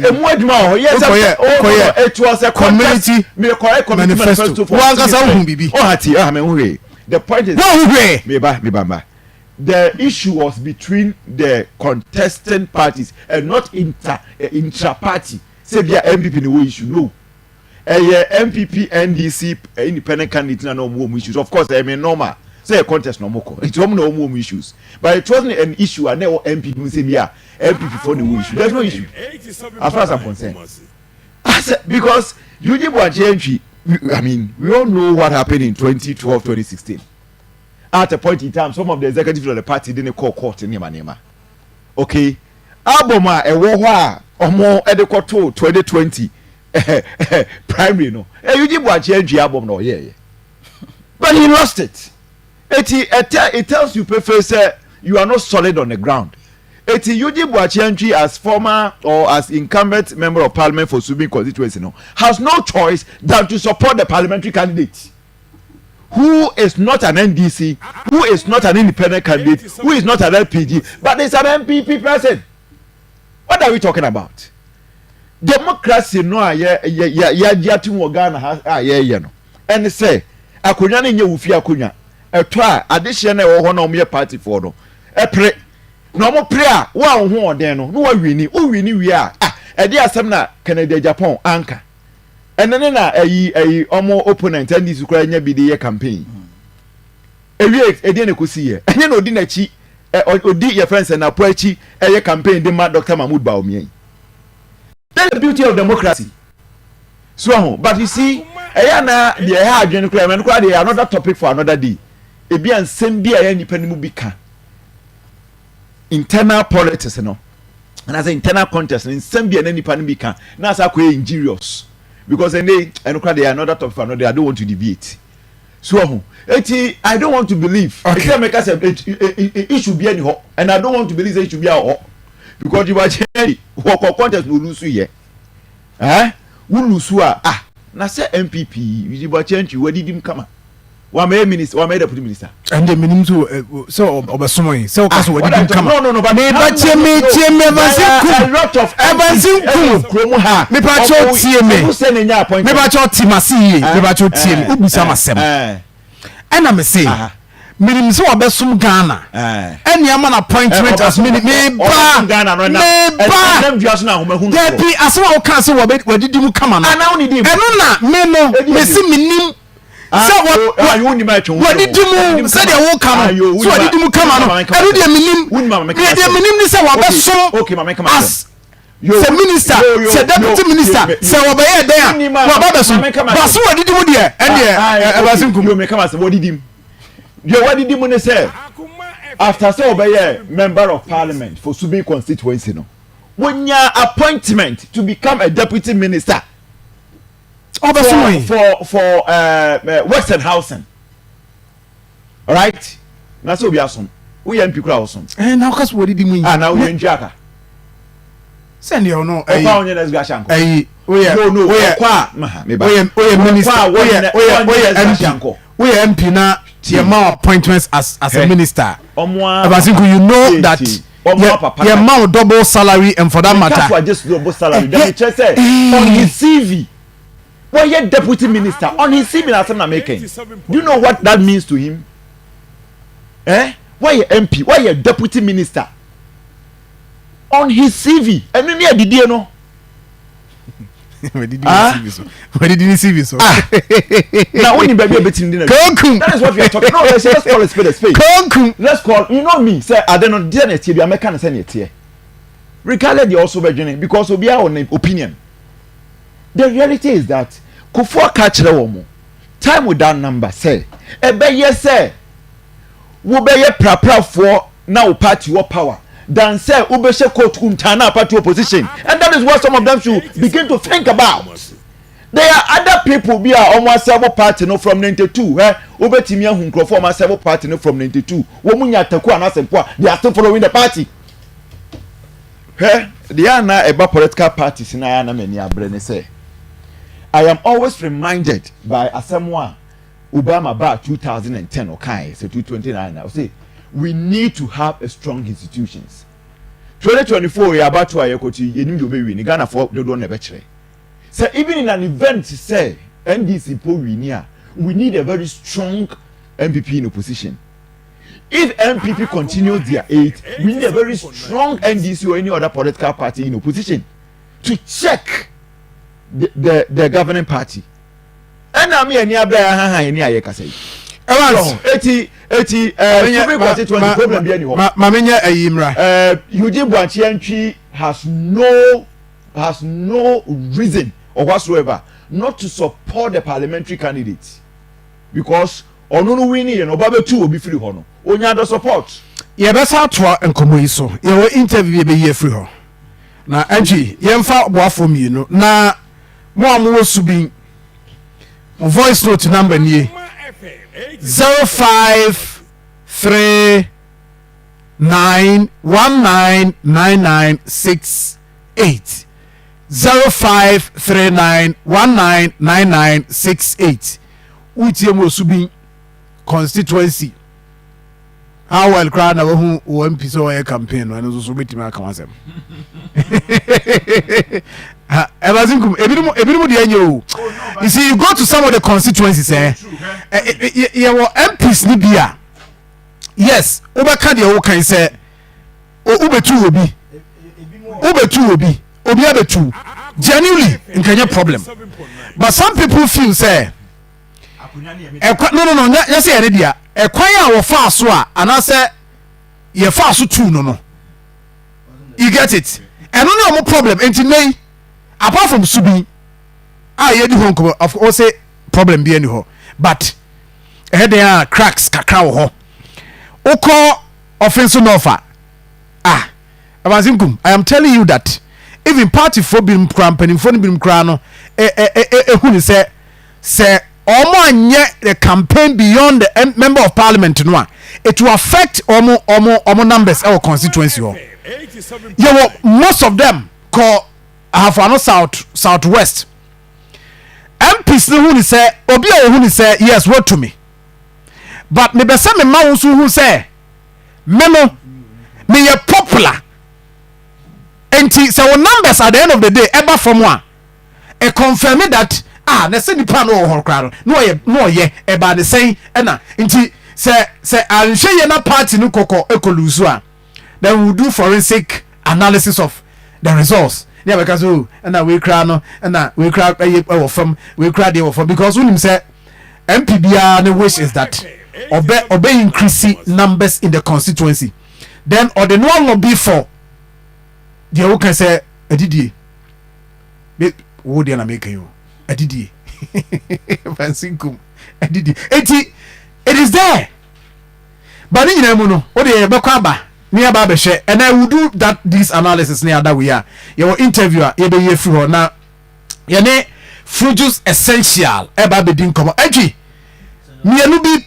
Emu adwuma wɔ hɔ. Yes, wokɔyɛ oh, no, wokɔyɛ no, it was a contest. Community Me kɔyɛ community manifesto. manifesto for Wankasa wohu biribi. Oh, hati, ah, me hu hwee. The point is, Wohu hwee. Me ba, me ba, ba. The issue was between the contesting parties and not intra party. Sɛ bia NPP ne wɔ issue no. Ɛyɛ NPP, NDC, independent candidate na na ɔmo wɔ ɔmo issues. Of course, ɛyɛ normal. Sɛ yɛ contest na ɔmo kɔ. Nti ɔmo na ɔmo wɔ ɔmo issues. But it wasn't an issue a na ɛwɔ NPP mu sɛ bia NPP fo na ɛwɔ issue. There's no issue as far as I'm concerned. Because Eugene Boakye Antwi, I mean, we all know what happened in 2012, 2016. At a point in time, some of the executives of the party didn't call court nneɛma nneɛma. Okay, album a ɛwɔ hɔ a ɔmo ɛde kɔto 2020 primary no, Eugene Boakye Antwi album na ɔyɛɛyɛ, but he lost it. Eti it tells you pefe sɛ you are not solid on the ground. Eti Eugene Boakye Antwi, as former or as incumbent member of parliament for Subin constituency no, has no choice than to support the parliamentary candidate who is not an NDC, who is not an independent candidate, who is not an LPG, but is an NPP person. What are we talking about? Democracy no a yɛ yɛ yɛ yɛagye atum wɔ Ghana ha a yɛyɛ no, ɛne sɛ akonnwa no nyɛ wufi akonnwa. Ɛtɔ a adehyɛ no a ɛwɔ hɔ na wɔn yɛ party foɔ no ɛpere na wɔn pere a wɔn a wɔn ho ɔden no na wɔawini. Wɔwini wie a, ah, ɛde asɛm na Kennedy Agyapong anka ɛne ne na ɛyi ɔmo opponent NDC koraa nya bi de yɛ campaign ewie. Ɛdeɛ na ekosi yɛ ɛnyɛ na odi n'akyi ɛ odi yɛ fɛn sɛ napo akyi ɛyɛ campaign de ma Dr Mahmood Bawumia yi. That's the beauty of democracy so ɛho. But you see, ɛyɛ na deɛ ɛyɛ adwene koraa ɛmɛ no koraa deɛ, another topic for another day. Ebi a nsɛm bi a ɛyɛ nipa no mu bi ka internal politics no anaasɛ internal contest no, nsɛm bi a ɛna nipa no bi ka na asa akɔyɛ injurious because ɛnɛ ɛno koraa deɛ, another topic for another day. I don't want to deviate so ɛho. Eti I don't want to believe eti ɛmɛka sɛ issue bi ɛni hɔ, and I don't want to believe say issue bi awɔ hɔ because Boakye wɔkɔ contest na olu so yɛ ɛɛ wulu so a, ah, na sɛ NPP Boakye Antwi wadidi mu kama, wamɛyɛ minister, wamɛyɛ deputy minister. Ɛnde menim so sɛ ɔbɛsom yi sɛ woka sɛ wadidi mu kama. No, but meba, tie me, tie me, Evans Nkum. A lot of Evans Nkum. Kurom ha. Mepa kyɛw, tie me. Ɔmo sɛ ne nya appointment. Mepa kyɛw, te ma se yie. Mepa kyɛw, tie me. Wobisa ma sɛm ɛna me se menim sɛ wɔbɛsom Ghana ɛne ama no appointment as mini. Meba, meba. Ɛnam dua so na ahoma hu. Dabi, asɛm a woka sɛ wɔadidi mu kama no Ana wo ne di mu? Ɛno na me no mesi menim sɛ wɔdidi mu sɛdeɛ woka no sɛ wɔdidi mu kama no. Ɛno deɛ menim. Deɛ menim ne sɛ wɔbɛsom as sɛ minister, sɛ deputy minister, sɛ wɔbɛyɛ dɛn a wɔba bɛsom base wɔdidi mu deɛ, ɛndeɛ ɛbɛse nkum. Yo, meka ma sɛ wɔdidi mu deɛ, wɔdidi mu ne sɛ after sɛ wɔbɛyɛ member of parliament for Subin constituency no, wonya appointment to become a deputy minister ɔbɛsom yi for works and housing, alright? Na sɛ obi asom, woyɛ MP kura ɔsom. Ɛn na woka sɛ wɔdidi mu yi. Ah, na woyɛ ntwi aka. Sɛndeɛ ɔno ɔkɔ a wonyɛ next gratia nkɔ. Ɛyi woyɛ No, no. Woyɛ ɔkɔ a maha meba. Woyɛ minister, Ɔkɔ a woyɛ wɔnyɛ next gratia MP nkɔ. Woyɛ MP na yɛ ma appointments as a Hey. minister. Ɔmo a Evans Nkum, you know Tie, that tie. Ɔmo yɛ a papa yɛ ma wo double salary and for that matter. Meka just double salary dɛm kyerɛ sɛ on his CV wɔyɛ deputy minister on his CV na asɛm na meka yi. Do you know what that means to him? Eh, wɔyɛ MP, wɔyɛ deputy minister on his CV. Ɛno ne adidie no. Wɔdidi Ah? ne CV so, wɔdidi ne CV so. Ah, na woni baabi a betumi di na Konkum. That is what we are talking. No, let's call it spade a spade. Konkum. Let's call, you know me, sɛ ade no deɛ na ɛteɛ bi a, mɛka no sɛ ne ɛteɛ regardless deɛ ɔso bɛdwene because obiara wɔ ne opinion. The reality is that Kufuor ka kyerɛ wɔn mo time without number sɛ ɛbɛyɛ sɛ wobɛyɛ praprafoɔ na wo party wɔ power than sɛ wobɛhyɛ coat kuntan na party opposition, and that is what some of them should begin to think about. There are other people bi a wɔn asɛbo party no from 92. Ɛ wobɛtumi ahu nkurɔfoɔ wɔn asɛbo party no from 92, wɔn mu nya ataku anaasɛ mpo a they are still following the party. Hwɛ, deɛ ana ɛba political parties na ayɛ anam ani abere ne sɛ I am always reminded by asɛm a Obama baa 2010 ɔkae sɛ 229 na ɔsɛ we need to have a strong institutions. 2024 yɛ abato a yɛkɔto, yɛnim deɛ ɔbɛwi ni. Ghanafoɔ dodoɔ na ɛbɛkyerɛ sɛ even in an event sɛ NDC po win a, we need a very strong NPP in opposition. If NPP continues their eight, we need a very strong NDC or any other political party in opposition to check the governing party. Ɛna mi ani abira ahahan ani a yɛ kasa yi. Evans. Eti Supreme constituency problem bi ɛni hɔ. Maame, nyɛ ɛyi mra. Eugene Boakye Antwi has no reason or whatsoever not to support the parliamentary candidate, because ɔno no win yɛ no, ɔba bɛ tu obi firi hɔ no, onya the support. Yɛbɛsa atoa nkɔmmɔ yi so. Yɛwɔ interview bi yɛbɛyi afiri hɔ na Antwi, yɛmfa boafoɔ mmienu na mo a mowɔ Subin, mo voice note number nie: 0539199968, 0539199968. Wotie mu wɔ Subin constituency, how well koraa na wahu wɔ MP sɛ ɔyɛ campaign no? Ɛno nso so wobɛtumi aka wasɛm. Evans Nkum, ebinom deɛ nyɛ o. You see, you go to some of the constituencies, yɛwɔ MPs ni bi a, yes, wobɛka deɛ wokan sɛ wobɛtu obi, wobɛtu obi, obi abɛtu genuinely, nkɛnyɛ problem, but some people feel sɛ ɛkwa no, nyɛ sɛ yɛne dea ɛkwan a wɔfaa so a anaasɛ yɛfaa so tuu no, you get it? Ɛno ne ɔmo problem. Nti nei, apart from Subi a yɛdi hɔ nkɔmɔ, of course problem bi ani hɔ, but ɛyɛ den a cracks kakra wɔ hɔ. Wokɔ Ɔfin North a, ah, Evans Nkum, I am telling you that even party foɔ binom koraa, mpanimfoɔ no binom koraa no ehu ne sɛ ɔmo anyɛ the campaign beyond the member of parliament no a, it will affect ɔmo numbers ɛwɔ constituency hɔ. Yɛwɔ most of them kɔ Ahafo South, South West MPs ne hu ni sɛ obi a ohu ni sɛ yes, wɔtumi, but mebɛ sɛ mema wo nso hu sɛ me no meyɛ popular. Nti sɛ wo numbers at the end of the day ɛba fam a, ɛ confirm that, ah, na sɛ nipa no wɔ hɔ koraa no na ɔyɛ na ɔyɛ ɛbaa ne sɛn. Ɛna nti sɛ anhwɛ yɛ na party no kɔkɔ ɛkɔ lose a, then we will do forensic analysis of the results ne abɛka so, ɛna wei koraa no, ɛna wei koraa ɛyɛ ɛwɔ fam, wei koraa deɛ wɔ fam, because wonim sɛ MP biara ne wish is that ɔbɛ increase numbers in the constituency, then ɔde no lobby for deɛ woka sɛ adidie wo deɛ na meka yi o, adidie fansi nkum adidie. Eti it is there, but ne nyinaa mu no, o deɛ yɛbɛkɔ aba ne yɛba abɛhwɛ, and I will do that, this analysis ne ada wei a yɛwɔ interview a yɛbɛyi afiri hɔ na yɛne Frujus Essential ɛba abɛdi nkɔmɔ. Adwi mmienu bi.